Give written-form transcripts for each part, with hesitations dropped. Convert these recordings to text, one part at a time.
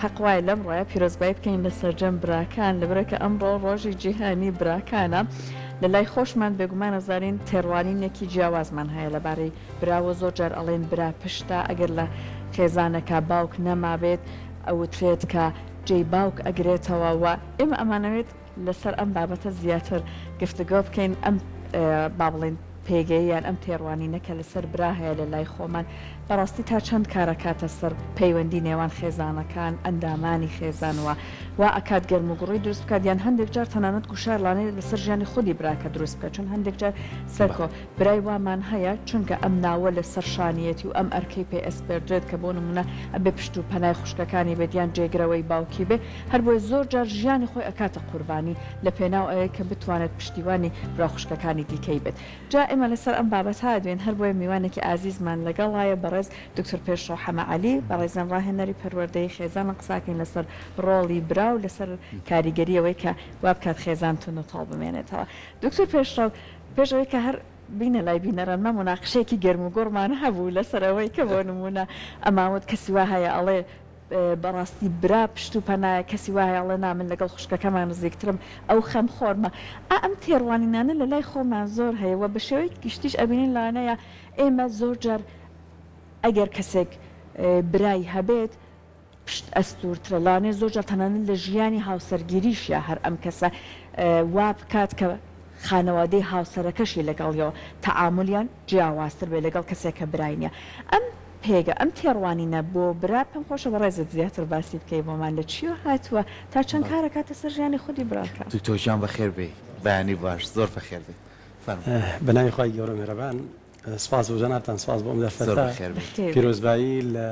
حەق وایە لەمڕۆیا پیرۆزبایی بکەین لە سەرجەم براکان لەبەرئەوەی کە ئەمڕۆ ڕۆژی جیهانی براکانە لە لای خۆشمان بێگومان ئەزانین تێڕوانینێکی جیاوازمان هەیە لەبارەی براوە زۆر جار ئەڵێن برا پشتە ئەگەر لە خێزانەکە باوک نەمابێت ئەوترێت کە جێی باوک ئەگرێتەوە و ئێمە ئەمانەوێت لەسەر ئەم بابەتە زیاتر گفتوگۆ بکەین، ئەم با بڵێین پێگەیە یان ئەم تێڕوانینە کە لەسەر برا هەیە لە لای خۆمان بەڕاستی تا چەند کار ئەکاتە سەر پەیوەندی نێوان خێزانەکان، ئەندامانی خێزان و وا ئەکات گەرموگوڕی دروست بکات یان هەندێک جار تەنانەت گوشار لانەیە لەسەر ژیانی خودی براکە دروست بکات چون هەندێک جار سەرکۆ برای وامان هەیە چونکە ئەم ناوە لەسەر شانیەتی و ئەم ئەرکەی پێ ئەسپێردرێت کە بۆ نمونە ئەبێ پشت و پەنای خوشکەکانی بێت یان جێگرەوەی باوکی بێ هەر بۆیە زۆر جار ژیانی خۆی ئەکاتە قوربانی لە پێناو ئەوەی کە بتوانێت پشتیوانی برا خوشکەکانی دیکەی بێت. جا ئێمە لەسەر ئەم بابەتە ئەدوێین هەر بۆیە میوانێکی ئازیزمان لەگەڵایە بەڕێز دکتۆر پێشڕەو حەمە عەلی بەڕێزیان ڕاهێنەری پەروەردەیی خێزانن قساکەین لەسەر ڕۆڵی برا و لەسەر کاریگەری ئەوەی کە وابکات خێزان توند و تاڵ بمێنێتەوە. دکتۆر پێشڕەو پێش ئەوەی کە هەر بینە لای بینەرانمان موناقشەیەکی گەرموگوڕمان هەبوو لەسەر ئەوەی کە بۆ نموونە ئەماوت کەسی وا هەیە ئەڵێ بەڕاستی برا پشت و پەنایە کەسی وا هەیە ئەڵێ نا من لەگەڵ خوشکەکەمان نزیکترم ئەو خەم خۆرمە ئا ئەم تێڕوانینانە لەلای خۆمان زۆر هەیە وە بە شێوەیەکی گشتیش ئەبینین لەوانەیە ئێمە زۆر جار ئەگەر کەسێک برای هەبێت پشت ئەستوورترە لەوانەیە زۆر جار تەنانەت لە ژیانی هاوسەرگیریشیا هەر ئەم کەسە وا بکات کە خانەوادەی هاوسەرەکەشی لەگەڵیەوە تەعامولیان جیاوازتر بێت لەگەڵ کەسێک کە برای نیە ئەم پێگە ئەم تێڕوانینە بۆ برا پێم خۆشە بەڕێزت زیاتر باسی بکەی بۆمان لە چیەوە هاتووە تا چەند کار ئەکاتە سەر ژیانی خودی براکە. دکتۆر گیان بەخێر بێی بەیانی باش زۆر بەخێر بێی فەرموو. بەناوی خوای گەورە میهرەبان سپاس بۆ جەنابتان سپاس بۆ ئەم زۆر دەرفەتە بەخێر بێیت. بەخێر بێی. پیرۆزبایی لە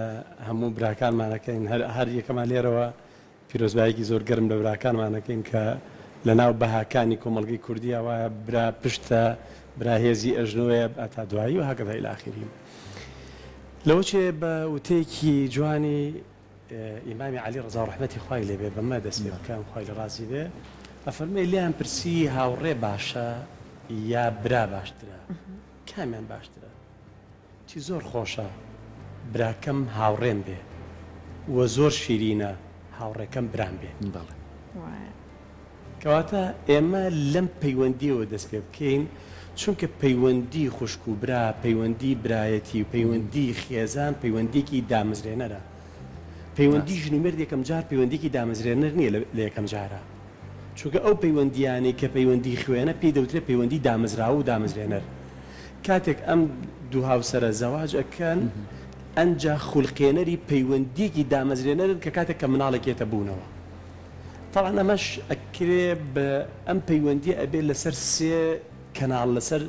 هەموو براکانمان ئەکەین هەر هەر یەکەمان لێرەوە پیرۆزباییەکی زۆر گەرم لە براکانمان ئەکەین کە لە ناو بەهاکانی کۆمەڵگەی کوردییا وایە برا پشتە، برا هێزی ئەژنۆیە هەتا دوایی و هکذا الی آخره. لەوە چێ بە وتەیەکی جوانی ئیمامی عەلی ڕەزا و ڕەحمەتی خوای لێ بێ بەمە دەست پێ بکەم خوای لێ ڕازی بێ ئەفەرموێ لێیان پرسی هاوڕێ باشە یا برا باشترە کامیان باشترە؟ چی زۆر خۆشە براکەم هاوڕێم بێ وە زۆر شیرینە هاوڕێکەم برام بێ. بەڵێ. وایە. کەواتە ئێمە لەم پەیوەندیەوە دەست پێ بکەین چونکە پەیوەندی خوشک و برا پەیوەندی برایەتی و پەیوەندی خێزان پەیوەندیەکی دامەزرێنەرە پەیوەندی ژن و مێرد یەکەم جار پەیوەندیەکی دامەزرێنەر نیە لە یەکەم جارا چونکە ئەو پەیوەندیانەی کە پەیوەندی خوێنە پێی دەوترێت پەیوەندی دامەزراوە و دامەزرێنەر. کاتێک ئەم دوو هاوسەرە زەواج ئەکەن ئەنجا خولقێنەری پەیوەندیەکی دامەزرێنەرن کە کاتێک کە مناڵێک یەتە بوونەوە. تەبعەن ئەمەش ئەکرێ بە ئەم پەیوەندیە ئەبێ لەسەر سێ کەناڵ لەسەر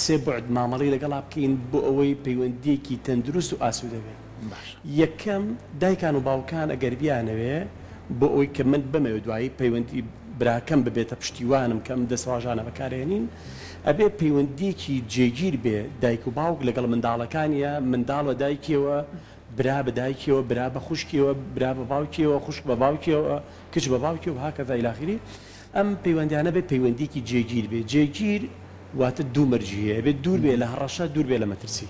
سێ بوعد مامەڵەی لەگەڵا بکەین بۆ ئەوەی پەیوەندیەکی تەندروست و ئاسوودە بێ. یەکەم، دایکان و باوکان ئەگەر بیانەوێ بۆ ئەوەی کە من بمەوێ دوایی پەیوەندی براکەم ببێتە پشتیوانم کە ئەم دەستەواژانە بەکارئێنین ئەبێ پەیوەندیەکی جێگیر بێ دایک و باوک لەگەڵ منداڵەکانیا منداڵ بە دایکیەوە برا بە دایکیەوە برا بە خوشکیەوە برا بە باوکیەوە خوشک بە باوکیەوە کچ بە باوکیەوە هکذا الی آخره ئەم پەیوەندیانە بێ پەیوەندیەکی جێگیر بێ جێگیر واتە دوو مەرجی هەیە ئەبێ دوور بێ لە هەڕەشە دوور بێ لە مەترسی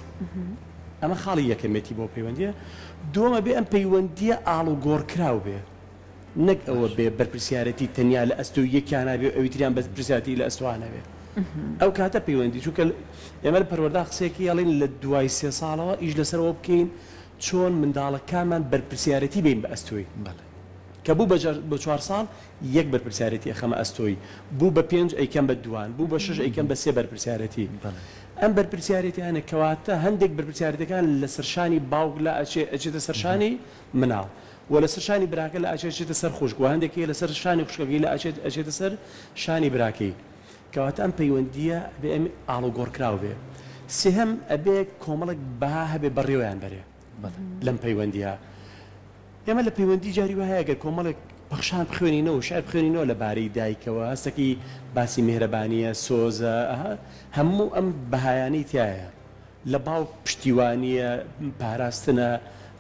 ئەمە خاڵی یەکەمێتی بۆ پەیوەندیە دووەم ئەبێ ئەم پەیوەندیە ئاڵوگۆڕکراو بێ نەک ئەوە بێ بەرپرسیارەتی تەنیا لە ئەستۆی یەکیانا بێ و ئەوی تریان بەرپرسیارەتی لە ئەستۆا نەبێ ئەو کاتە پەیوەندی چونکە ئێمە لە پەروەردە قسەیەکی ئەڵێین لە دوای سێ ساڵەوە ئیش لەسەر ئەوە بکەین چۆن منداڵەکانمان بەرپرسیارەتی بین بە ئەستۆی کە بوو بە چوار ساڵ یەک بەرپرسیارێتی ئەخەمە ئەستۆی، بوو بە پێنج ئەیکەم بە دووان، بوو بە شەش ئەیکەم بە سێ بەرپرسیارێتی. ئەم بەرپرسیارێتیانە کەواتە هەندێک بەرپرسیارێتیەکان لەسەر شانی باوک لا ئەچێ ئەچێتە سەر شانی مناڵ و لەسەر شانی براکە لا ئەچێ ئەچێتە سەر خوشک و هەندێک هەیە لەسەر شانی خوشکەکەی لا ئەچێت ئەچێتە سەر شانی براکەی. کەواتە ئەم پەیوەندییە ئەبێ ئەم ئاڵوگۆڕکراو بێ. سێهەم ئەبێ کۆمەڵێک بەها هەبێ بەڕێوەیان بەرێ لەم پەیوەندییە. ئێمە لە پەیوەندی جاری وا هەیە گەر کۆمەڵێک پەخشان بخوێنینەوە و شیعر بخوێنینەوە لە بارەی دایکەوە هەستەکەی باسی میهرەبانییە، سۆزە، ئەها هەموو ئەم بەهایانەی تیایە. لە باوک پشتیوانییە، پاراستنە،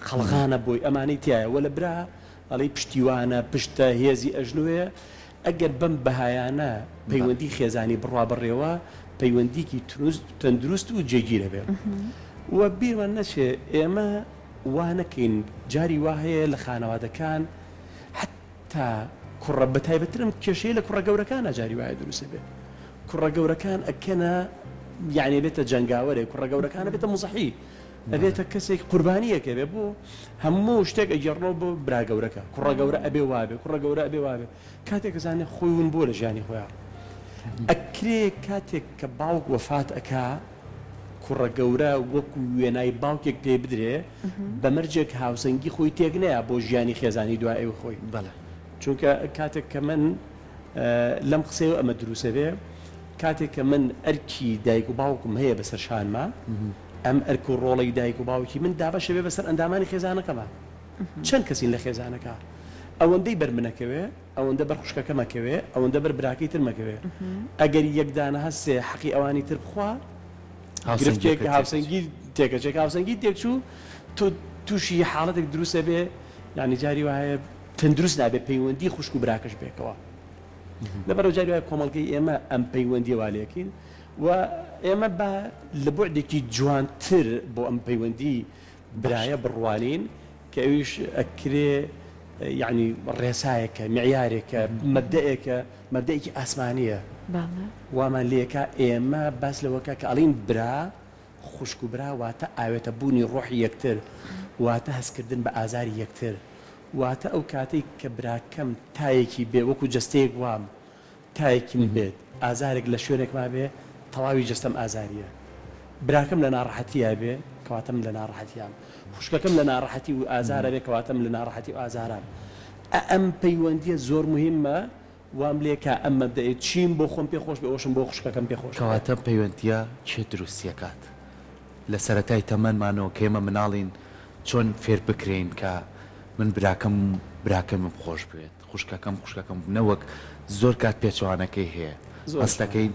قەڵغانە بۆی، ئەمانەی تیایە. وە لە برا ئەڵێی پشتیوانە، پشتە، هێزی ئەژنۆیە. ئەگەر بەم بەهایانە پەیوەندی خێزانی بڕوا بەڕێوە، پەیوەندییەکی تەندروست و جێگیر ئەبێ. وە بیرمان نەچێ ئێمە وا نەکەین جاری وا هەیە لە خانەوادەکان. تا کوڕە بەتایبەتتر ئەم کێشەیە لە کوڕە گەورەکانا جاری وایە دروست ئەبێ کوڕە گەورەکان ئەکەنە یعنی بێتە جەنگاوەرێک کوڕە گەورەکان ئەبێتە مزحی ئەبێتە کەسێک قوربانیەک ئەبێ بۆ هەموو شتێک ئەگێڕنەوە بۆ برا گەورەکە کوڕە گەورە ئەبێ وابێ کوڕە گەورە ئەبێ وابێ کاتێک ئەزانێ خۆی ون بووە لە ژیانی خۆیا ئەکرێ کاتێک کە باوک وەفات ئەکا کوڕە گەورە وەکو وێنای باوکێک پێ بدرێ بە مەرجێک هاوسەنگی خۆی تێک نەیا بۆ ژیانی خێزانی دوای ئەوی خۆی. بەڵێ. چونکە کاتێک کە من لەم قسەیەوە ئەمە دروست ئەبێ کاتێک کە من ئەرکی دایک و باوکم هەیە بەسەر شانما ئەم ئەرک و ڕۆڵەی دایک و باوکی من دابەش ئەبێ بەسەر ئەندامانی خێزانەکەما چەند کەسین لە خێزانەکە ئەوەندەی بەر منەکەوێ ئەوەندە بەر خوشکەکەم ئەکەوێ ئەوەندە بەر براکەی ترم ئەکەوێ ئەگەر یەک دانە هەسێ حەقی ئەوانی تر بخوا گرفتێک هاوسەنگی تێکەچێک هاوسەنگی تێکچوو تۆ تووشی حاڵەتێک دروست ئەبێ یعنی جاری وایە تەندروست نابێ پەیوەندی خوشک و براکەش بێکەوە لەبەرەوە جاری وایە کۆمەڵگەی ئێمە ئەم پەیوەندیە وا لێکین و ئێمە بە لە بوعدێکی جوانتر بۆ ئەم پەیوەندی برایە بڕوانین کە ئەویش ئەکرێ یەعنی ڕێسایەکە، معیارێکە، مەبدەئێکە، مەبدەئێکی ئاسمانییە. وامان لێکا ئێمە باس لەوە کا کە ئەڵێین برا، خوشک و برا واتە ئاوێتە بوونی ڕۆحی یەکتر، واتە هەستکردن بە ئازاری یەکتر، واتە ئەو کاتەی کە براکەم تایەکی بێ وەکوو جەستەیەک وام، تایەکیم بێت، ئازارێک لە شوێنێک مابێ، تەواوی جەستەم ئازارییە. براکەم لە ناڕەحەتییا بێ، کەواتە من لە ناڕەحەتیام. خوشکەکەم لە ناڕەحەتی و ئازارا بێ، کەواتە من لە ناڕەحەتی و ئازارام. ئە ئەم پەیوەندییە زۆر موهیمە، وام لێ کا ئەم مەبدەئەی چیم بۆ خۆم پێ خۆش بێ، ئەوەشم بۆ خوشکەکەم پێ خۆش بێ. کەواتە ئەم پەیوەندییە کێ دروستی ئەکات؟ لە سەرەتای تەمەنمانەوە کە ئێمە مناڵین چۆن فێر بکرێین کە من براکەم براکەمم خۆش بوێت؟ خوشکەکەم خوشکەکەم نەوەک زۆر کات پێچەوانەکەی هەیە هەست دەکەین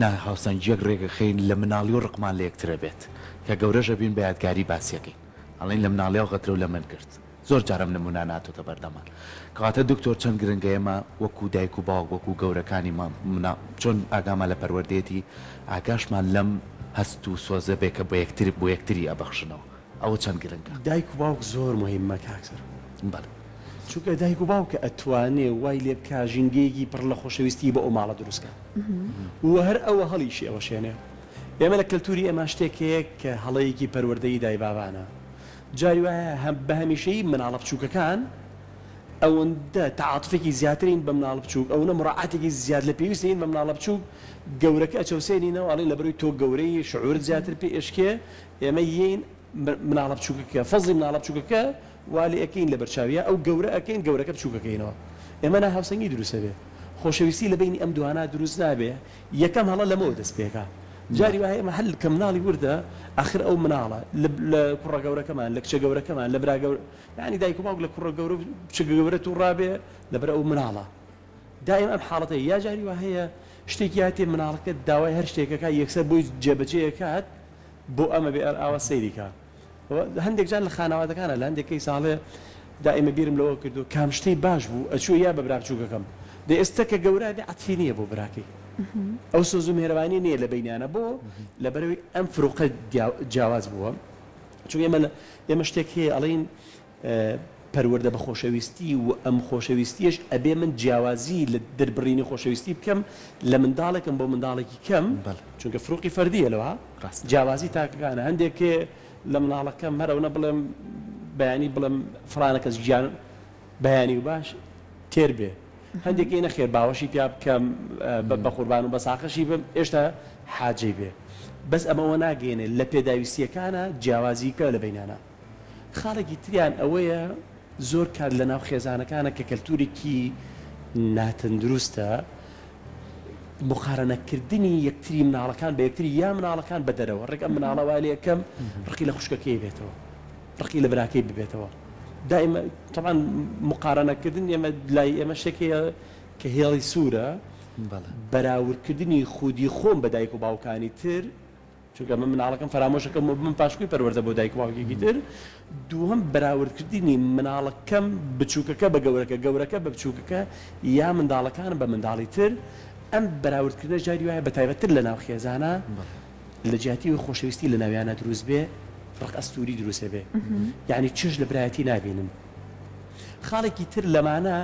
نا هاوسەنگیەک ڕێکەخەین لە مناڵی و ڕقمان لە یەکترە بێت کە گەورەش ئەبین بە یادگاری باسیەکەین ئەڵێین لە مناڵیەوە غەدرەو لە من کرد زۆر جار ئەم نمونانە هاتۆتە بەردەمان کەواتە دکتۆر چەند گرنگە ئێمە وەکو دایک و باوک وەکو گەورەکانی منا چۆن ئاگامان لە پەروەردەیەتی ئاگاشمان لەم هەست و سۆزە بێ کە بە یەکتر بۆ یەکتری ئەبەخشنەوە ئەوە چەند گرنگە. دایک و باوک زۆر موهیمە کاک سەرکۆ. بەڵێ. چونکە دایک و باوکە ئەتوانێ وای لێ بکا ژینگەیەکی پڕ لە خۆشەویستی بۆ ئەو ماڵە دروست کا و هەر ئەوە هەڵیشی ئەوەشێنێ. ئێمە لە کەلتوری ئێمە شتێک هەیە کە هەڵەیەکی پەروەردەیی دایبابانە. جاری وایە هەم بە هەمیشەیی مناڵە بچووکەکان ئەوەندە تەعاتوفێکی زیاترین بە مناڵ بچووک، ئەونە مراعاتێکی زیاد لە پێویست ئەین بە مناڵە بچووک، گەورەکە ئەچەوسێنینەوە ئەڵێین لەبەرئەوەی تۆ گەورەی شعورت زیاتر پێ ئەشکێ، ئێمە یەین مناڵە بچوکەکە فەزڵی مناڵە بچوکەکە وا لێ ئەکەین لەبەر چاویا ئەو گەورە ئەکەین گەورەکە بچوک ئەکەینەوە ئێمە ناهاوسەنگی دروست ئەبێ خۆشەویستی لە بەینی ئەم دوانە دروست نابێ یەکەم هەڵە لەمەوە دەست پێکا جاری وایە ئێمە هەر کە مناڵی وردە ئاخر ئەو مناڵە لە کوڕە گەورەکەمان لە کچە گەورەکەمان لە برا گەورە یانی دایک و باوک لە کوڕە گەورە و کچە گەورە تووڕابێ لەبەر ئەو مناڵە دایم ئەم حاڵەتەی یا جاری وا هەیە شتێکی هاتێ مناڵەکە داوای هەر شتێکەکە یەکسەر بۆی جێبەجێ ئەکات بۆ ئەمە بێ ئاوا سەیری کا هەندێک جار لە خانەوادەکانە لە هەندێک کەیس ئاڵێ دائیمە بیرم لەوە کردو کام شتەی باش بوو ئەچوو یا بە برا بچووکەکەم دە ئێستا کە گەورە بێ عەتفی نییە بۆ براکەی ئەو سۆز و مێرەبانی نییە لە بینیانە بۆ لەبەرەوەی ئەم فروقە جیاواز بووە چون ئێمە ئێمە شتێک هەیە ئەڵێین پەروەردە بە خۆشەویستی و ئەم خۆشەویستیەش ئەبێ من جیاوازی لە دربڕینی خۆشەویستی بکەم لە منداڵێکم بۆ منداڵێکی کەم چونکە فروقی فەردیە لەوە جیاوازی تاکەکانە هەندێک لە مناڵەکەم هەر ئەونە بڵێم بەیانی بڵێم فڵانە کەس گیان بەیانی و باش تێر بێ هەندێکی نەخێر باوەشی پیا بکەم بە قوربان و بە ساقەشی بم ئێشتا حاجەی بێ بەس ئەمەوە ناگەێنێ لە پێداویستیەکانە جیاوازی کە لە بینانە خاڵێکی تریان ئەوەیە زۆر کات لە ناو خێزانەکانە کە کەلتورێکی ناتەندروستە مقارەنەکردنی یەکتری مناڵەکان بە یەکتری یا مناڵەکان بە دەرەوە ڕێک ئەم مناڵە وا لێ کەم ڕقی لە خوشکەکەی بێتەوە ڕقی لە براکەی ببێتەوە دائیمە طبعا مقارەنەکردن ئێمە لای ئێمە شتێک هەیە کە هێڵی سوورە بەراوردکردنی خودی خۆم بە دایک و باوکانی تر چونکە من مناڵەکەم فەرامۆشەکەم و بم پاشکۆی پەروەردە بۆ دایک و باوکێکی تر دووهەم بەراوردکردنی مناڵەکەم بچووکەکە بە گەورەکە گەورەکە بە بچووکەکە یا منداڵەکانم بە منداڵی تر ئەم بەراوردکردنە جاری وایە بە تایبەتتر لە ناو خێزانە لە جیاتی ئەوەی خۆشەویستی لە ناویانە دروست بێ ڕق ئەستوری دروست ئەبێ یعنی چێژ لە برایەتی نابینن خاڵێکی تر لەمانە.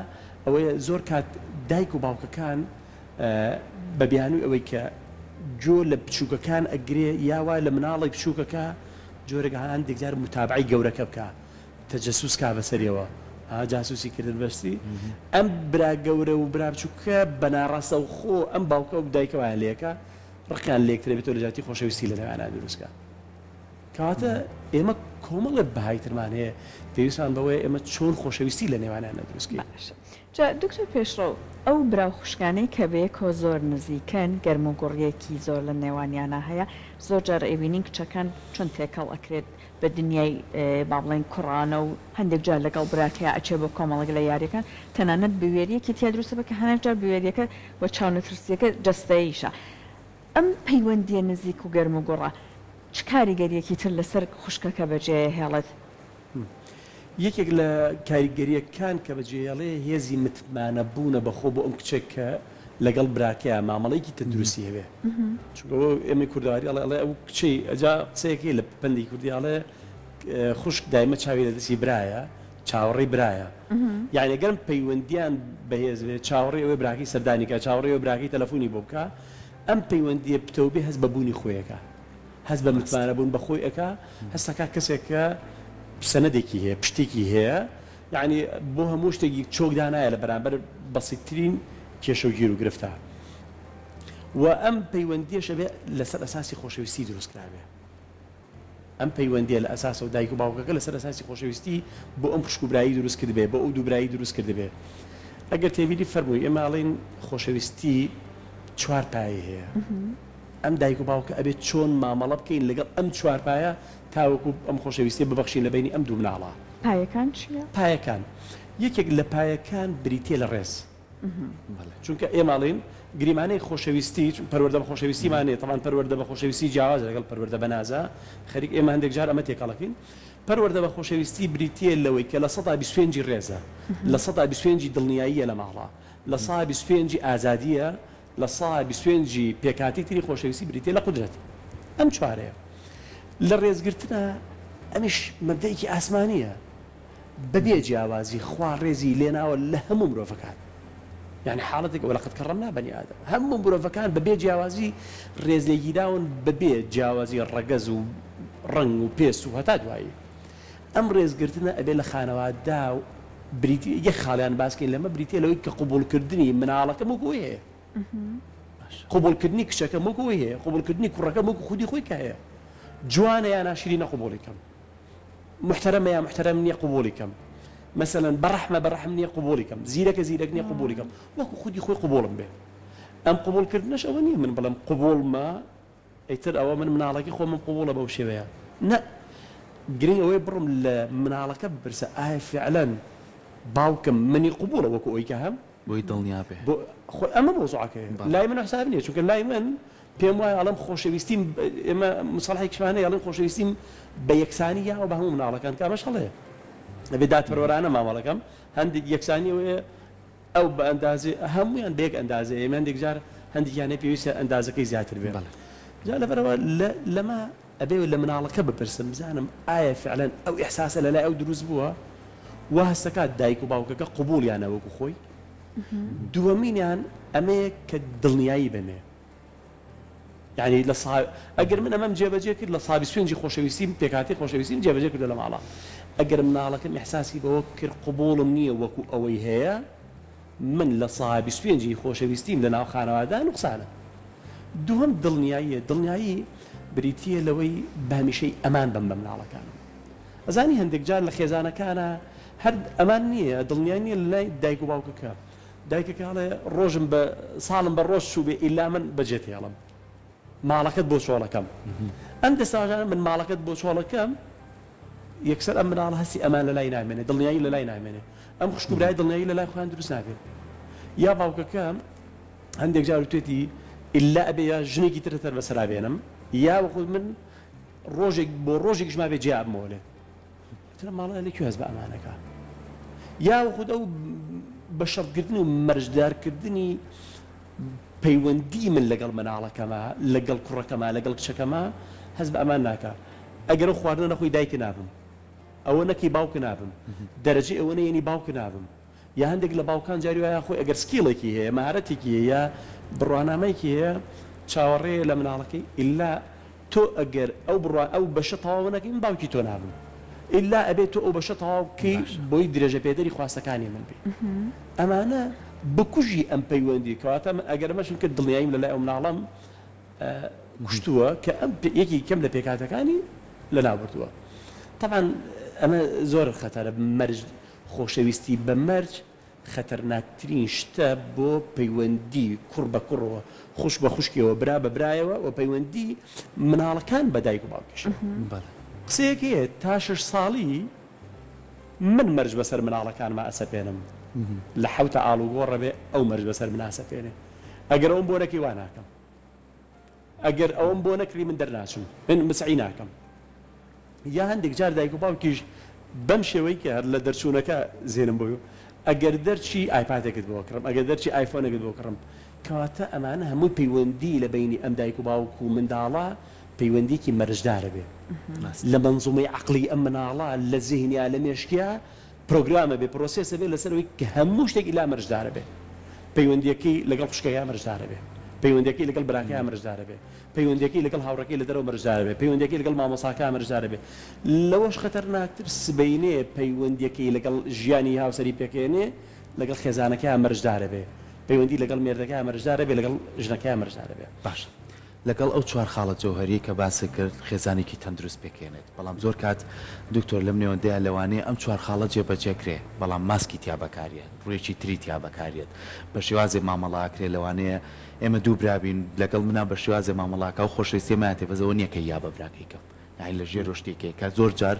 ئەوەیە زۆر کات دایک و باوکەکان بە بیانووی ئەوەی کە گوێ لە بچووکەکان ئەگرێ یا وا لە مناڵی بچووکەکە جۆرێک هەندێک جار متابعەی گەورەکە بکا تەجەسوس کا بەسەریەوە ها جاسوسی کردن بەستی ئەم برا گەورە و برا بچووکە بە ناڕاستەوخۆ ئەم باوکە و دایکە وایان لێکا ڕقیان لێکترە بێتەوە لە جیاتی خۆشەویستی لە نێوانیان دروست کا. کەواتە ئێمە کۆمەڵێ بەهای ترمان هەیە پێویستمان بەوەیە ئێمە چۆن خۆشەویستی لە نێوانیاندا دروست کەین. باشە جا دکتۆر پێشڕەو ئەو برا و خوشکانەی کە بەیەکەوە زۆر نزیکن گەرم و گوڕیەکی زۆر لە نێوانیانا هەیە زۆر جار ئەیبینین کچەکان چۆن تێکەڵ ئەکرێت بە دنیای با بڵێین کوڕانە و هەندێک جار لەگەڵ براکەیا ئەچێ بۆ کۆمەڵێک لە یاریەکان تەنانەت بوێریەکی تیا دروست ئەبێ کە هەنێک جار بوێریەکە و چاونەترسیەکە جەستەییشە ئەم پەیوەندیە نزیک و گەرم و گوڕە چ کاریگەریەکی تر لەسەر خوشکەکە بەجێیەهێڵێت؟ یەکێک لە کاریگەریەکان کە بەجێیەڵێ هێزی متمانە بوونە بە خۆ بۆ ئەم کچە کە لەگەڵ براکەیا مامەڵەیەکی تەندروستی هەبێ چونکە ئەوە ئێمەی کوردەواری ئەڵێ ئەڵێ ئەو کچەی ئەجا قسەیەک هەیە لە پەندی کوردی ئەڵێ خوشک دایمە چاوی لە دەستی برایە چاوەڕێی برایە یعنی گەرم پەیوەندیان بەهێز بێ چاوەڕێی ئەوەی براکەی سەردانی کا چاوەڕێی ئەوەی براکەی تەلەفۆنی بۆ بکا ئەم پەیوەندیە پتەو بێ هەست بە بوونی خۆی ئەکا هەست بە متمانە بوون بە خۆی ئەکا هەست ئەکا کەسێکە سەنەدێکی هەیە پشتێکی هەیە یعنی بۆ هەموو شتێکی چۆک دانایە لە بەرامبەر بەسیترین کێشە و گیر و گرفتا و ئەم پەیوەندیەش ئەبێ لەسەر ئەساسی خۆشەویستی دروست کرابێ. ئەم پەیوەندیە لە ئەساسەوە دایک و باوکەکە لەسەر ئەساسی خۆشەویستی بۆ ئەم خوشک و برایی دروست کردبێ، بۆ ئەو دوو برایی دروست کردبێ. ئەگەر تێبینی فەرمووی ئێمە ئەڵێین خۆشەویستی چوار پایەی هەیە. ئەم دایک و باوکە ئەبێ چۆن مامەڵە بکەین لەگەڵ ئەم چوار پایە تاوەکو ئەم خۆشەویستیە ببەخشین لە بەینی ئەم دوو مناڵە. پایەکان چییە؟ پایەکان، یەکێک لە پایەکان بریتیە لە ڕێز. چونکە ئێمە ئەڵێین گریمانەی خۆشەویستی پەروەردە بە خۆشەویستیمان نیە تەبعەن پەروەردە بە خۆشەویستی جیاوازە لەگەڵ پەروەردە بە نازە خەریک ئێمە هەندێک جار ئەمە تێکەڵەکەین پەروەردە بە خۆشەویستی بریتییە لەوەی کە لە سەدا 25 ڕێزە لە سەدا 25 دڵنیاییە لە ماڵە لە سا 25 ئازادیە لە سا 25 پێکاتی تری خۆشەویستی بریتیە لە قودرەت ئەم چوارەیە لە ڕێزگرتنە ئەمیش مەبدەئێکی ئاسمانیە بەبێ جیاوازی خوا ڕێزی لێناوە لە هەموو مرۆڤەکان یانی حاڵەتێک ولقد کرمنا بنی آدم هەموو مرۆڤەکان بەبێ جیاوازی ڕێز لێگیراون بەبێ جیاوازی ڕەگەز و ڕەنگ و پێست و هەتا دوایی ئەم ڕێزگرتنە ئەبێ لە خانەواددا و بریتی یەک خاڵیان باسکەین لەمە بریتیە لەوەی کە قبوڵکردنی مناڵەکەم وەکو ئەوەی هەیە قبوڵکردنی کچەکەم وەکو ئەوەی هەیە قبوڵکردنی کوڕەکەم وەکو خودی خۆی کە هەیە جوانە یا ناشرینە قبوڵی کەم موحتەرەمە یا موحتەرەم نیە قبوڵی کەم مەسەلەن بەڕەحمە بەڕەحم نیە قبوڵی کەم زیرەکە زیرەک نیە قبوڵی کەم وەکو خودی خۆی قبوڵم بێ ئەم قبوڵ کردنەش ئەوە نیە من بڵێم قبوڵمە ئیتر ئەوە من مناڵەکەی خۆمم قبوڵە بەو شێوەیە نە گرنگ ئەوەیە بڕم لە مناڵەکە بپرسە ئایا فعلەن باوکم منی قبوڵە وەکو ئەوی کە هەم بۆی دڵنیا بێ بۆ خۆ ئەمە مەوزوعەکەیە لای من حساب نیە چونکە لای من پێم وایە ئەڵێم خۆشەویستیم ئێمە مسەڵحێکیشمان هەیە ئەڵێن خۆشەویستیم بە یەکسانی یاوە بە هەموو مناڵەکان کە ئەمەش هەڵەیە ئەبێ دادپەروەرانە مامەڵەکەم هەندێک یەکسانی ئەوەیە ئەو بە ئەندازێ هەمویان بە یەک ئەندازەیە ئێمە هەندێک جار هەندێکیان هەیە پێویستە ئەندازەکەی زیاتر بێ جا لەبەرەوە لەمە ئەبێ لە مناڵەکە بپرسم بزانم ئایا فعلەن ئەو ئیحساسە لەلای ئەو دروست بووە وا هەستەکات دایک و باوکەکە قبوڵیانە وەکو خۆی دووەمینیان ئەمەیە کە دڵنیایی بەمێ یعنی لە سا ئەگەر من ئەمەم جێبەجێ کرد لە سابی سوێنجی خۆشەویستیم پێکاتی خۆشەویستیم جێبەجێ کردو لە ماڵە ئەگەر مناڵەکەم ئیحساسی بەوە کرد قبوڵم نییە وەکو ئەوەی هەیە من لە سابی سوێنجی خۆشەویستیم لە ناو خانەوادە نوقسانە دووەم دڵنیاییە دڵنیایی بریتییە لەوەی بە هەمیشەی ئەمان بم بە مناڵەکانم ئەزانی هەندێک جار لە خێزانەکانا هەر ئەمان نییە دڵنیای نییە لە لای دایک و باوکەکە دایکەکە ئەڵێ ڕۆژم بە ساڵم بە ڕۆژ چوو بێ ئیلا من بەجێت هێڵم ماڵەکەت بۆ چۆڵەکەم ئەم دەستەواژانە من ماڵەکەت بۆ چۆڵەکەم یەکسەر ئەم مناڵە هەستی ئەمان لە لای نامێنێ دڵنیایی لە لای نامێنێ ئەم خوشک و برای دڵنیایی لە لای خۆیان دروست نابێت یا باوکەکە هەندێک جار وتێتی ئیلا ئەبێ یا ژنێکی ترە تەر بەسەرا بێنم یا وەخود من ڕۆژێک بۆ ڕۆژێکیش مابێ جیا بمەوە لێت ئیتر ئەم ماڵە لە کوێ هەست بە ئەمانەکا یا خود ئەو بە شەرتگرتن و مەرجدارکردنی پەیوەندی من لەگەڵ مناڵەکەما لەگەڵ کوڕەکەما لەگەڵ کچەکەما هەست بە ئەمان ناکا ئەگەر ئەو خواردنە نەخۆی دایک نابم ئەوە نەکەی باوک نابم دەرەجەی ئەوە نەیەنی باوک نابم. یا هەندێک لە باوکان جاری وایە خۆی ئەگەر skill ێکی هەیە، مەهارەتێکی هەیە یا بڕوانامەیەکی هەیە چاوەڕێیە لە مناڵەکەی ئیلا تۆ ئەگەر ئەو بڕوا ئەو بەشە تەواو نەکەی من باوکی تۆ نابم ئیلا ئەبێ تۆ ئەو بەشە تەواو بکەی باشە. بۆی درێژەپێدەری خواستەکانی من بی ئەمانە بکوژی ئەم پەیوەندی کەواتە من ئەگەر ئەمەشم کرد دڵنیاییم لەلای ئەو مناڵەم کوشتووە کە ئەم یەکی کەم لە پێکهاتەکانی لەناو بردووە تەبعەن ئەمە زۆر خەتەرە مەرج خۆشەویستی بە مەرج خەتەرناکترین شتە بۆ پەیوەندی کوڕ بە کوڕەوە، خوشک بە خوشکیەوە، برا بە برایەوە و پەیوەندی مناڵەکان بە دایک و باوکیشەوە. قسەیەک هەیە تا شەش ساڵی من مەرج بەسەر مناڵەکانما ئەسەپێنم، لە حەوتا ئاڵوگۆڕە بێ ئەو مەرج بەسەر منا ئەسەپێنێ، ئەگەر ئەوم بۆ نەکەی وا ناکەم، ئەگەر ئەوەم بۆ نەکڕی من دەرناچم، من مسعی ناکەم. یا هەندێک جار دایک و باوکیش بەم شێوەی کە هەر لە دەرچوونەکە زێنم بۆی ئەگەر دەرچی ئایپادێکت بۆ کڕم ئەگەر دەرچی ئایفۆنێکت بۆ کڕم کەواتە ئەمانە هەمووی پەیوەندی لە بەینی ئەم دایک و باوک و منداڵە پەیوەندیکی مەرجدارە بێ لە مەنزومەی عەقڵی ئەم مناڵە لە زیهنیا لە مێشکیا پرۆگرامە بێ پرۆسێسە بێ لەسەر ئەوەی کە هەموو شتێک ئیلا مەرجدارە بێ پەیوەندیەکەی لەگەڵ خوشکەکەیا مەرجدارە بێ پەیوەندیەکەی لەگەڵ براکەیا مەرجدارە بێ پەیوەندیەکەی لەگەڵ هاوڕێکەی لە دەرەوە مەرجدارە بێ پەیوەندیەکەی لەگەڵ مامۆستاکەیا مەرجدارە بێ لەوەش خەتەرناکتر سبەینێ پەیوەندیەکەی لەگەڵ ژیانی هاوسەری پێکهێنێ لەگەڵ خێزانەکەیا مەرجدارە بێ پەیوەندی لەگەڵ مێردەکەیا مەرجدارە بێ لەگەڵ ژنەکەیا مەرجدارە بێ. باشە لەگەڵ ئەو چوار خاڵە جەوهەریەی کە باست کرد خێزانێکی تەندروست پێکهێنێت بەڵام زۆر کات دکتۆر لەم نێوەندەیا لەوانەیە ئەم چوار خاڵە جێبەجێکرێ بەڵام ماسکی تیا بەکاریەت ڕوویەکی تری تیا بەکاریەت بە شێوازێ مامەڵە ئەکرێ لەوانەیە ئێمە دوو برا بین لەگەڵ منا بە شێوازێ مامەڵە ئەکا و خۆشەویستیە مایەتێ بەس ئەوە نیە کە یا بە براکەی کەم یانی لە ژێرەوە شتێک هەیە کە زۆر جار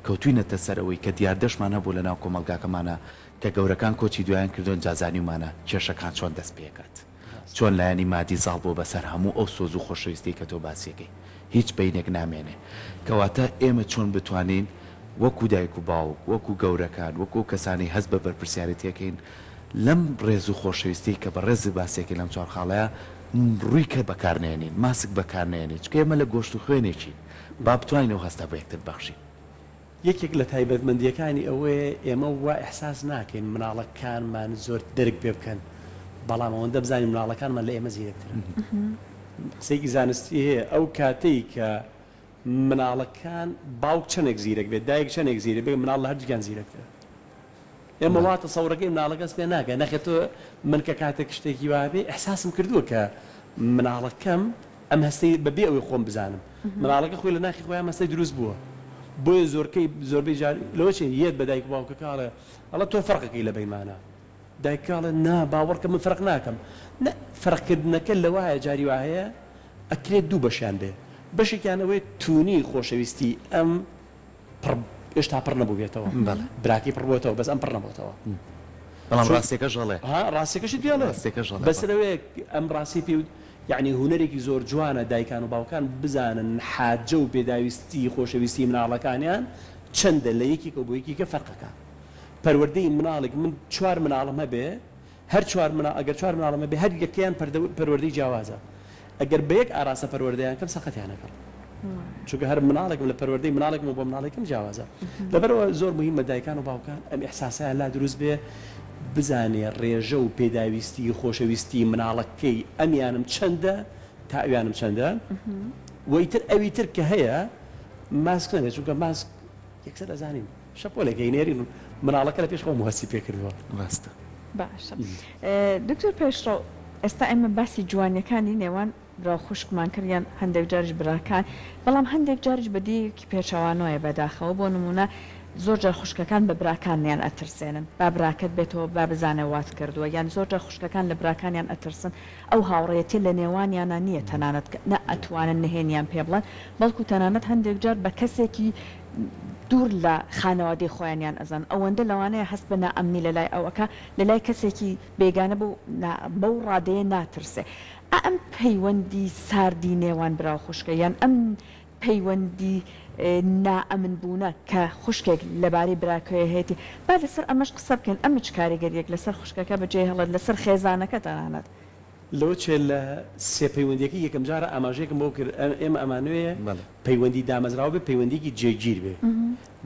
کەوتوینەتە سەر ئەوەی کە دیاردەشمان هەبوو لە ناو کۆمەڵگاکەمانا کە گەورەکان کۆچی دوایان کردوە جا زانیومانە کێشەکان چۆن دەست پێکات. چۆن لایەنی مادی زاڵ بووە بەسەر هەموو ئەو سۆز و خۆشەویستیەی کە تۆ باسیەکەی هیچ بەینێک نامێنێ کەواتە ئێمە چۆن بتوانین وەکو دایک و باوک وەکو گەورەکان وەکو ئەو کەسانەی هەست بە بەرپرسیارێتیەکەین لەم ڕێز و خۆشەویستیەی کە بەڕێزت باسیەکەی لەم چوار خاڵەیا ڕووی کە بەکار نەیەنین ماسک بەکار نەیەنین چونکە ئێمە لە گۆشت و خوێنێکین با بتوانین ئەو هەستە بە یەکتر ببەخشین. یەکێک لە تایبەتمەندییەکانی ئەوەیە ئێمە وا ئیحساس ناکەین مناڵەکانمان زۆر دەرک پێ بکەن، بەڵام ئەوەندە بزانین مناڵەکانمان لە ئێمە زیرەکترن. قسەیەکی زانستی هەیە ئەو کاتەی کە مناڵەکان باوک چەندێک زیرەک بێت، دایک چەندێک زیرەک بێت، مناڵ لە هەردووکیان زیرەکترە. ئێمە وا تەسەورەکەین مناڵەکە هەست پێ ناکات، نەخێر تۆ من کە کاتێک شتێکی وا هەبێ ئیحساسم کردووە کە مناڵەکەم ئەم هەستەی بە بێ ئەوەی خۆم بزانم مناڵەکە خۆی لە ناخی خۆی ئەم هەستەی دروست بووە بۆیە زۆرکەی زۆربەی جار لەوە چێ یەت بە دایک و باوکەکە ئەڵێ ئەڵێ تۆ فەرقەکەی لە بەینمانە دایکەکە ئەڵێ نا باوەڕکە من فەرق ناکەم نە فەرقکردنەکە لەوایە جاری وا هەیە ئەکرێت دوو بەشیان بێ بەشێکیان ئەوەیە تونی خۆشەویستی ئەم پڕ هێشتا پڕ نەبووبێتەوە بەڵێ. براکەی پڕ بۆتەوە بەس ئەم پڕ نەبۆتەوە. بەڵام ڕاستیەکەش ئەڵێ. ها ڕاستیەکەشی پێ ئەڵێ. ڕاستیەکەش ئەڵێ. بەس لەوەیە ئەم ڕاستی پێ یەعنی هونەرێکی زۆر جوانە دایکان و باوکان بزانن حاجە و پێداویستی خۆشەویستی مناڵەکانیان چەندە لە یەکێکەوە بۆ یەکیکە فەرقەکە پەروەردەی مناڵێک من چوار مناڵم هەبێ هەر چوار مناڵ ئەگەر چوار مناڵم هەبێ هەر یەکەیان پەروەردەی جیاوازە ئەگەر بە یەک ئاراستە پەروەردەیان کەم سەقەتیان ئەکەم چونکە هەر مناڵێکم لە پەروەردەی مناڵێکم و بۆ مناڵێکم جیاوازە لەبەرەوە زۆر مهمە دایکان و باوکان ئەم ئیحساسەیان لا دروست بێ بزانێ ڕێژە و پێداویستی خۆشەویستی مناڵەکەی ئەمیانم چەندە تا ئەویانم چەندە و ئیتر ئەوی تر کە هەیە ماسک نەبێت چونکە ماسک یەکسەر ئەزانین شەپۆلێک ئەینێرین و مناڵەکە لە پێش خۆم هەستی پێکردووە. ڕاستە. باشە دکتۆر پێشڕەو ئێستا ئێمە باسی جوانیەکانی نێوان برا و خوشکمان کرد یان هەندێک جاریش براکان بەڵام هەندێک جاریش بە دیوێکی پێچەوانەوەیە بەداخەوە بۆ نمونە زۆر جار خوشکەکان بە براکانیان ئەترسێنن با براکەت بێتەوە با بزانێ وات کردووە یان زۆر جار خوشکەکان لە براکانیان ئەترسن ئەو هاوڕێیەتیە لە نێوانیانا نییە تەنانەت نە ئەتوانن نهێنیان پێ بڵێن بەڵکو تەنانەت هەندێک جار بە کەسێکی دوور لە خانەوادەی خۆیانیان ئەزانن ئەوەندە لەوانەیە هەست بە نائەمنی لەلای ئەو ئەکا لەلای کەسێکی بێگانە بەو بەو ڕادەیە ناترسێ ئا ئەم پەیوەندی ساردی نێوان برا و خوشکە یان ئەم پەیوەندی نائەمن بوونە کە خوشکێک لەبارەی براکەیە هەیەتی با لەسەر ئەمەش قسە بکەین ئەمە چ کاریگەریەک لەسەر خوشکەکە بەجێ هێڵێت لەسەر خێزانەکە تەنانەت. لەوە چێ لە سێ پەیوەندیەکەی یەکەم جارە ئاماژەیەکم بۆ کرد ئێمە ئەمانەوێ پەیوەندی دامەزراوە بێ پەیوەندیەکی جێگیر بێ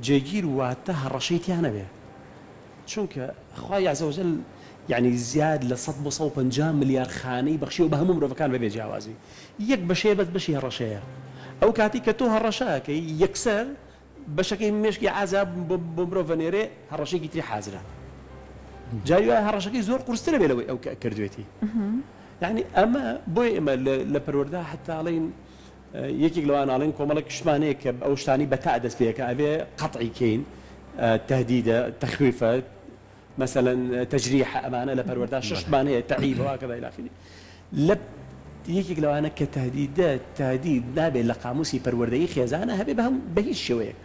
جێگیر واتە هەڕەشەی تیا نەبێ. چونکە خوای عز وجل یەعنی زیاد لە سەد بۆ 150 ملیار خانەی بەخشیوە بە هەموو مرۆڤەکان بەبێ جیاوازی یەک بەشەیە بەس بەشی هەڕەشەیە ئەو کاتی کە تۆ هەڕەشە ئەکەی یەکسەر بەشەکەی مێشکی عازا بۆ مرۆڤ ئەنێرێ هەڕەشەیەکی تری حازرە جاری وایە هەڕەشەکەی زۆر قورسترە بێ لەوەی ئەو کە کردوێتی یعنی ئەمە بۆیە ئێمە لە پەروەردە حتا ئەڵێین یەکێک لەوان ئەڵێن کۆمەڵێک شتمان هەیە کە ئەو شتانی بە تا دەست پێکە ئەبێ قەتعی کەین تهدیدە تەخویفە مەسەلەن تەجریحە ئەمانە لە پەروەردە شتمان هەیە تەعیبە وهکذا الی آخره لە یەکێک لەوانە کە تهدیدە تهدید نابێت لە قاموسی پەروەردەیی خێزانە هەبێ بە هەم بە هیچ شێوەیەک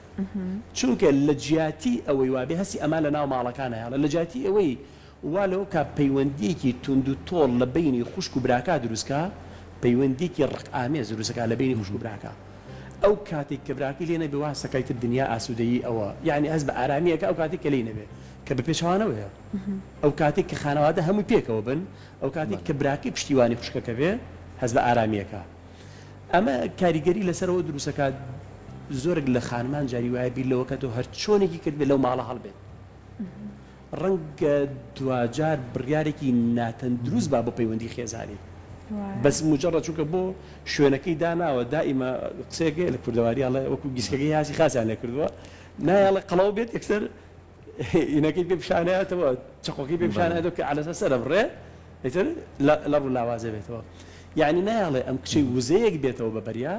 چونکە لە جیاتی ئەوەی وابێ هەستی ئەمان لە ناو ماڵەکان هەیە لە جیاتی ئەوەی وا لەوە کا پەیوەندییەکی توند و تۆڵ لە بەینی خوشک و براکا دروست کا، پەیوەندییەکی ڕق ئامێز دروست کا لە بەینی خوشک و براکا. ئەو کاتەی کە براکەی لێ نەبێ وا هەست ئەکا ئیتر دنیا ئاسوودەیی ئەوە، یەعنی هەست بە ئارامی ئەکا ئەو کاتەی کە لێی نەبێ، کە بە پێچەوانەوەیە. ئەو کاتەی کە خانەوادە هەمووی پێکەوە بن، ئەو کاتەی کە براکەی پشتیوانی خوشکەکە بێ، هەست بە ئارامی ئەکا. ئەمە کاریگەری لەسەر ئەوە دروست ئەکا زۆرێک لە خانمان جاری وایە بیر لەوە کاتەوە هەر چۆنێکی کردبێ لەو ماڵە هەڵبێت. ڕەنگە دواجار بڕیارێکی ناتەندروست با بۆ پەیوەندی خێزانی بەس مجرد چونکە بۆ شوێنەکەی داناوە دائیمە قسەیەک هەیە لە کوردەواری ئەڵێ وەکو گیسکەکەی هاسی خاسیان لێ کردووە نایەڵێ قەڵەو بێت یەکسەر ئینەکەی پێ پیشانەیەتەوە چەقۆکەی پێ پیشانەیەتەوە کە عەلەسە سەرە بڕێ ئیتر لە ڕوو لاوازە بێتەوە یعنی نایەڵێ ئەم کچەی وزەیەک بێتەوە بە بەریا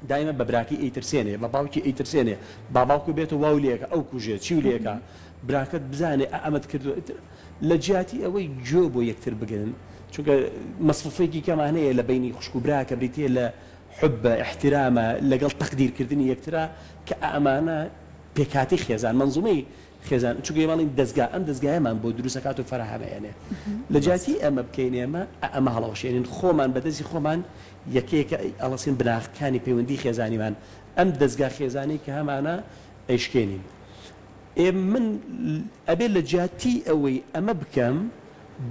دایمە بە براکەی ئەیترسێنێ بە باوکی ئەیترسێنێ با باوکو بێتەوە واو لێکا ئەو کوژێ چیو لێکا براکەت بزانێ ئە ئەمەت کردوە ئیتر لە جیاتی ئەوەی گوێ بۆ یەکتر بگرن چونکە مەسفوفەیەکی کەمان هەیە لە بەینی خوشک و برا کە بریتیە لە حوبە ئیحترامە لەگەڵ تەقدیر کردنی یەکترا کە ئەمانە پێکهاتەی خێزان مەنزومەی خێزان چونکە ئێمە ئەڵێین دەزگا ئەم دەزگایەمان بۆ دروست ئەکات و فەراهەم ئەیەنێ لە جیاتی ئەمە بکەین ئێمە ئەمە هەڵەوەشێنین خۆمان بە دەستی خۆمان یەکە یەکە ئەڵەسین بناغەکانی پەیوەندی خێزانیمان ئەم دەزگا خێزانەی کە هەمانە ئەیشکێنین ئێ من ئەبێ لە جیاتی ئەوەی ئەمە بکەم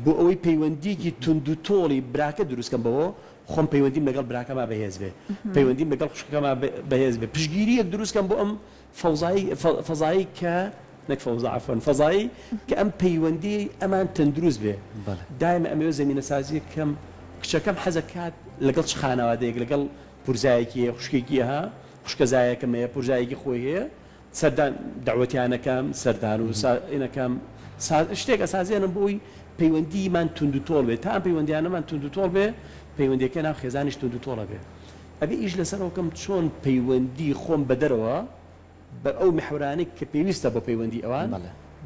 بۆ ئەوەی پەیوەندیەکی توند و تۆڵی براکە دروست کەم بەوە خۆم پەیوەندیم لەگەڵ براکەما بەهێز بێ پەیوەندیم لەگەڵ خوشکەکەما بەهێز بێ پشتگیریەک دروست کەم بۆ ئەم فەوزایی فەزایی کە نەک فەوزا عەفوەن فەزایی کە ئەم پەیوەندی ئەمان تەندروست بێ دایمە ئەمەوێ زەمینەسازیەک کەم کچەکەم حەزەکات لەگەڵ چ خانەوادەیەک لەگەڵ پورزایەکی هەیە خوشکێکی ها خوشکەزایەکم هەیە پورزایەکی خۆی هەیە سەردان دەعوەتیانەکەم سەردان و ئینەکەم شتێک ئەسازێنم بۆی پەیوەندیمان توند و تۆڵ بێ تا ئەم پەیوەندیانەمان توند و تۆڵ بێ پەیوەندیەکە ناو خێزانیش توند و تۆڵە بێ ئەبێ ئیش لەسەر ئەوە کەم چۆن پەیوەندی خۆم بە دەرەوە بە ئەو میحوەرانەی کە پێویستە بۆ پەیوەندی ئەوان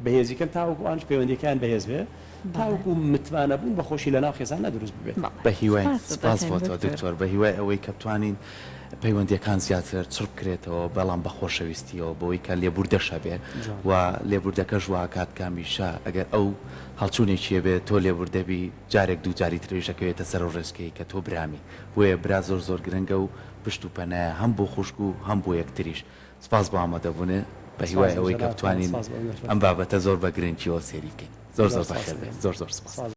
بەهێزی کەم تاوەکو ئەوانیش پەیوەندیەکەیان بەهێز بێ تاوەکو متمانە بوون بە خۆشی لەناو خێزاندا دروست ببێت. بە هیوای سپاس بۆ تۆ دکتۆر بە هیوای ئەوەی کە بتوانین پەیوەندیەکان زیاتر چڕ بکرێتەوە بەڵام بە خۆشەویستیەوە بەوەی کە لێبوردەش هەبێ و لێبوردەکەش واکات کە هەمیشە ئەگەر ئەو هەڵچونێکی هەبێ تۆ لێبوردەبی جارێک دووجاری تریش ئەکەوێتە سەر ئەو ڕێچکەی کە تۆ برامی بۆیە برا زۆر زۆر گرنگە و پشت و پەنایە هەم بۆ خوشک و هەم بۆ یەکتریش. سپاس بۆ ئامادەبوونت بە هیوای ئەوەی کە بتوانین ئەم بابەتە زۆر بە گرنگیەوە سەیری بکەین. زۆر زۆر بەخێر بێی. زۆر زۆر سپاس.